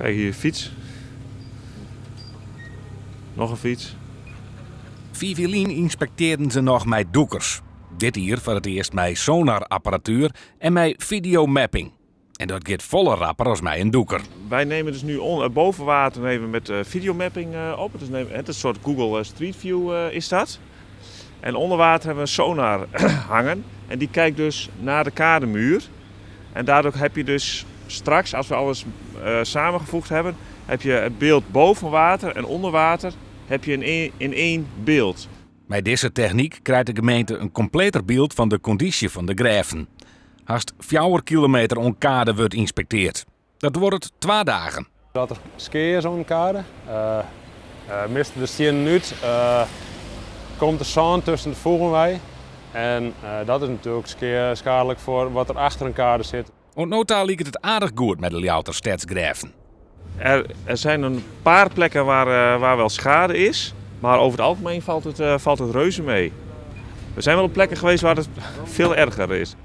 Kijk, hier fyts. Noch in fyts. 5 jier lyn ynspektearren se noch mei dûkers. Dit jier foar it earst mei sonarapparatuer en mei videomapping. En dat giet folle rapper as mei in dûker. Wij nemen dus nu boven water nemen met videomapping op. Het is een soort Google Street View is dat. En onder water hebben we een sonar hangen. En die kijkt dus naar de kademuur. En daardoor heb je dus straks, als we alles samengevoegd hebben, heb je het beeld boven water en onder water heb je in één beeld. Mei dizze technyk krijt de gemeente in kompleter byld fan de kondysje fan de grêften. Hast 4 kilometer oan kade wurdt ynspektearre. Dat duorret 2 dagen. Dat der skea is oan de kade, miste de stiennen út, komt der sân tusken de foegen wei. En dat is natuerlik skealik foar wat der achter in kade sit. Oant no ta liket it aardich goed mei de Ljouwerter stedsgrêften. Er zijn een paar plekken waar wel schade is, maar over het algemeen valt het reuze mee. Er zijn wel op plekken geweest waar het veel erger is.